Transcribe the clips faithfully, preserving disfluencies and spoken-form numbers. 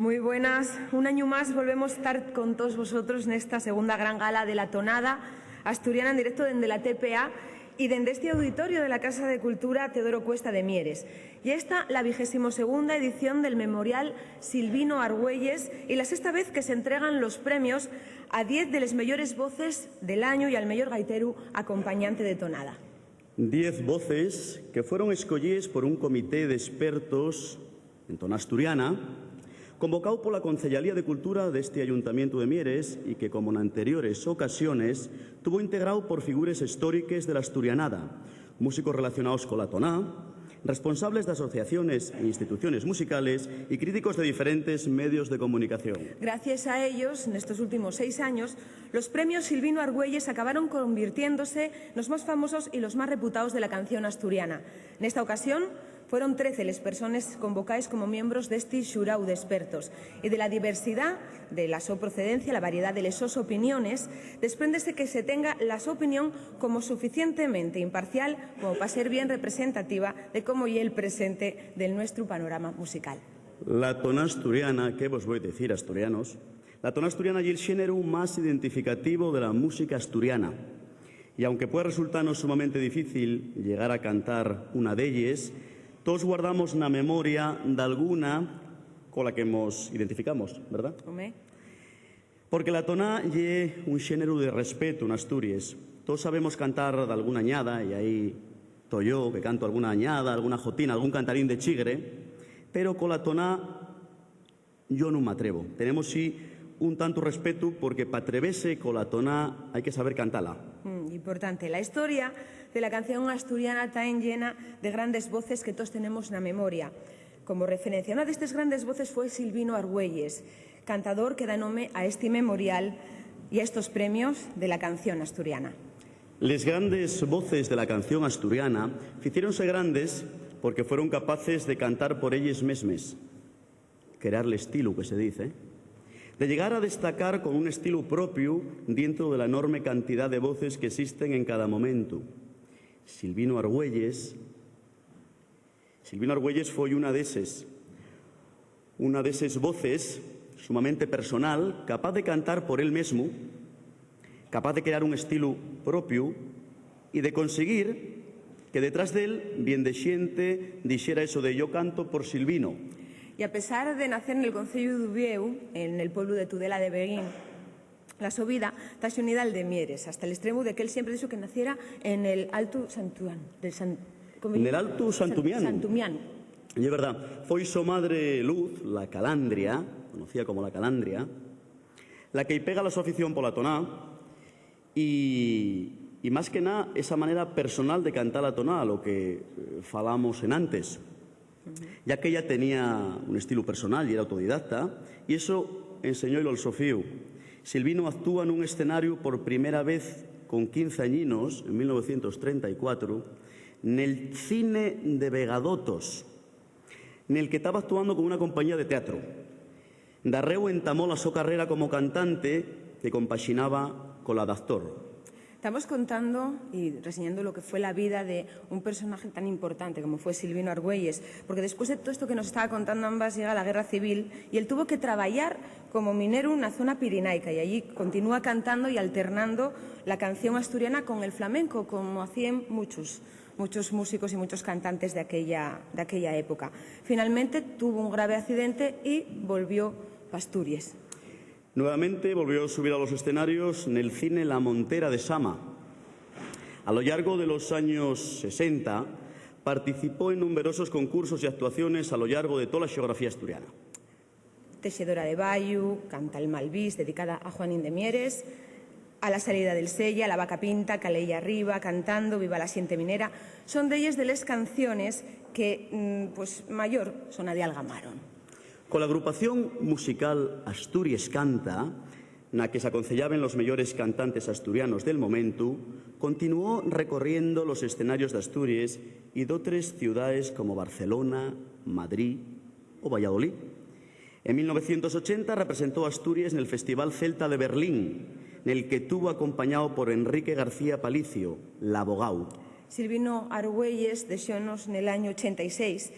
Muy buenas. Un añu más volvemos tar con todos vosotros nesta segunda gran gala de la tonada asturiana en directo dende la T P A y dende este auditorio de la Casa de Cultura Teodoro Cuesta de Mieres. Y esta, la vigésimo segunda edición del Memorial Silvino Argüelles, y la sexta vez que se entregan los premios a diez de les meyores voces del añu y al meyor gaiteru acompañante de tonada. Diez voces que fueron escollíes por un comité d'expertos en tonada asturiana, convocáu pola Conceyalía de Cultura d'esti Ayuntamientu de Mieres y que, como n'anteriores ocasiones, tuvo integráu por figures hestóriques de l'asturianada, músicos relacionaos cola toná, responsables d'asociaciones e instituciones musicales y críticos de diferentes medios de comunicación. Gracies a ellos, nestos últimos seis años, los premios Silvino Argüelles acabaron convirtiéndose nos más famosos y los más reputaos de la canción asturiana. Nesta ocasión, fueron trece les persones convocaes como miembros d'esti xuráu d'expertos, y de la diversidá de la so procedencia, la variedá de les sos opiniones, despréndese que se tenga la so opinión como suficientemente imparcial como pa ser bien representativa de cómo ye el presente del nuestru panorama musical. La tona asturiana, ¿qué vos voi decir, asturianos? La tona asturiana ye'l xéneru más identificativo de la música asturiana. Y aunque puede resultanos sumamente difícil llegar a cantar una d'elles, toos guardamos na memoria d'alguna cola que mos identificamos, ¿verdá? Home. Porque la toná ye un xéneru de respetu n'Asturies. Toos sabemos cantar d'alguna añada, y ahí to yo, que canto alguna añada, alguna jotina, algún cantarín de chigre, pero cola toná yo nun m'atrevo. Tenemos, sí, un tantu respetu, porque p'atrevese cola toná hai que saber cantala. Mm, importante. La historia de la canción asturiana ta enllena de grandes voces que toos tenemos na memoria. Como referencia, una d'estes grandes voces fue Silvino Argüelles, cantador que da nome a esti memorial y a estos premios de la canción asturiana. Les grandes voces de la canción asturiana ficiéronse grandes porque fueron capaces de cantar por elles mesmes, crear l'estilu, que se diz, de llegar a destacar con un estilu propiu dientro de la enorme cantidá de voces que existen en cada momentu. Silvino Argüelles, Silvino Argüelles foi una d'eses, una d'eses voces sumamente personal, capaz de cantar por él mesmu, capaz de crear un estilu propiu y de conseguir que detrás d'él bien de xente dixera eso de "Yo canto por Silvino". Y a pesar de nacer nel conceyu d'Uviéu, en el pueblu de Tudela de Beguín, la so vida ta xunida al de Mieres, hasta l'estremu de que él siempre dixo que naciera en el Altu Santuán, del San-, ¿cómo Nel dice? Altu San-, Santumián. Santumián. Y es verdad, foi so madre Luz, la Calandria, conocida como la Calandria, la que-y pega la so afición pola toná, y, y más que na esa manera personal de cantar la toná, a lo que, eh, falamos enantes. Ya que ella tenía un estilu personal y era autodidacta, y eso enseñóilo al so fíu. Silvino actúa nun escenariu por primera vez con quince añinos, en mil novecientos trenta y cuatro, nel cine de Vegadotos, nel que taba actuando con una compañía de teatro. Darréu entamó la so carrera como cantante, que compaxinaba cola d'actor. Tamos contando y reseñando lo que fue la vida de un personaje tan importante como fue Silvino Argüelles, porque después de todo esto que nos estaba contando ambas, llega la Guerra Civil y él tuvo que trabayar como mineru na zona pirinaica, y allí continúa cantando y alternando la canción asturiana con el flamenco, como hacían muchos, muchos músicos y muchos cantantes de aquella, de aquella época. Finalmente tuvo un grave accidente y volvió pa Asturies. Nuevamente volvió a subir a los escenarios nel cine La Montera de Sama. A lo llargo de los años sesenta, participó en numerosos concursos y actuaciones a lo llargo de toda la xeografía asturiana. Texedora de Bayu, Canta el Malvís, dedicada a Juanín de Mieres, A la salida del Sella, La vaca pinta, Caleya arriba, Cantando, Viva la xente minera, son delles de les canciones que, mm, pues, mayor sona dialgamaron. Cola agrupación musical Asturies Canta, na que s'aconceyaben los meyores cantantes asturianos del momentu, continuó recorriendo los escenarios d'Asturies y d'otres ciudaes como Barcelona, Madrid o Valladolid. En mil novecientos ochenta representó Asturies nel Festival Celta de Berlín, nel que tuvo acompañao por Enrique García Palicio, l'abogao. Silvino Argüelles dexónos nel añu ochenta y seis,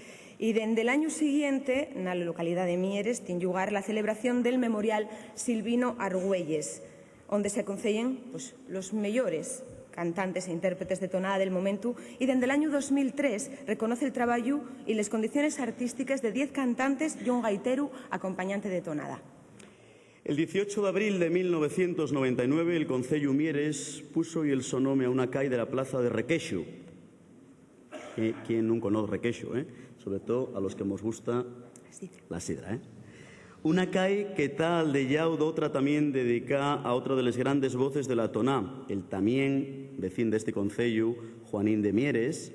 Y dende l'añu siguiente, na localidá de Mieres, tien llugar la celebración del Memorial Silvino Argüelles, onde se conceyen, pues, los meyores cantantes e intérpretes de tonada del momentu, y dende l'añu dos mil tres reconoce el trabayu y les condiciones artístiques de diez cantantes y un gaiteru acompañante de tonada. El dieciocho de abril de mil novecientos noventa y nueve, el Conceyu Mieres puso-y el so nome a una cai de la plaza de Requexu. Eh, ¿quién nun conoz Requexu, eh? Sobre todo a los que mos gusta la sidra, eh? Una cai que ta al llau d'otra tamién dedicá a otra de les grandes voces de la toná, el tamién vecín d'esti conceyu, Juanín de Mieres,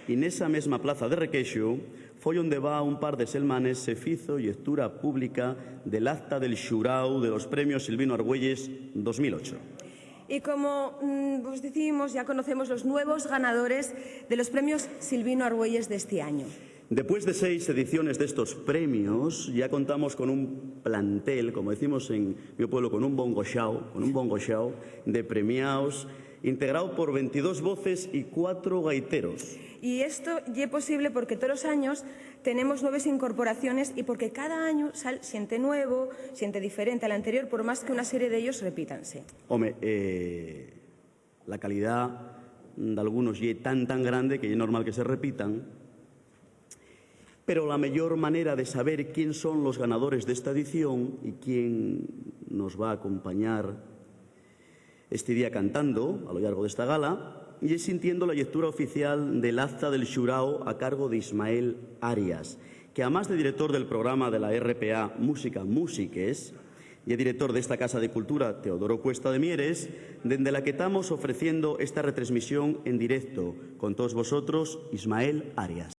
y nesa mesma plaza de Requexu foi onde va un par de selmanes se fizo llectura pública del acta del xurau de los Premios Silvino Argüelles dos mil ocho. Y como, mm, vos dicimos, ya conocemos los nuevos ganadores de los Premios Silvino Argüelles de este año. Depués de seis ediciones d'estos premios, ya contamos con un plantel, como decimos en mi pueblo, con un bongoxao, con un bongoxao de premiaos, integrao por ventidós voces y cuatro gaiteros. Y esto ye posible porque todos los años tenemos nueves incorporaciones y porque cada añu sal xente nuevo, xente diferente al anterior, por más que una serie d'ellos repítanse. Home, eh, la calidá d'algunos ye tan, tan grande que ye normal que se repitan, pero la meyor manera de saber quién son los ganadores d'esta edición y quién nos va a acompañar esti día cantando a lo llargo d'esta gala ye sintiendo la llectura oficial del acta del xurao a cargo d'Ismael Arias, que, amás de director del programa de la R P A Música Músiques, ye director d'esta Casa de Cultura Teodoro Cuesta de Mieres, dende la que tamos ofreciendo esta retransmisión en directo. Con toos vosotros, Ismael Arias.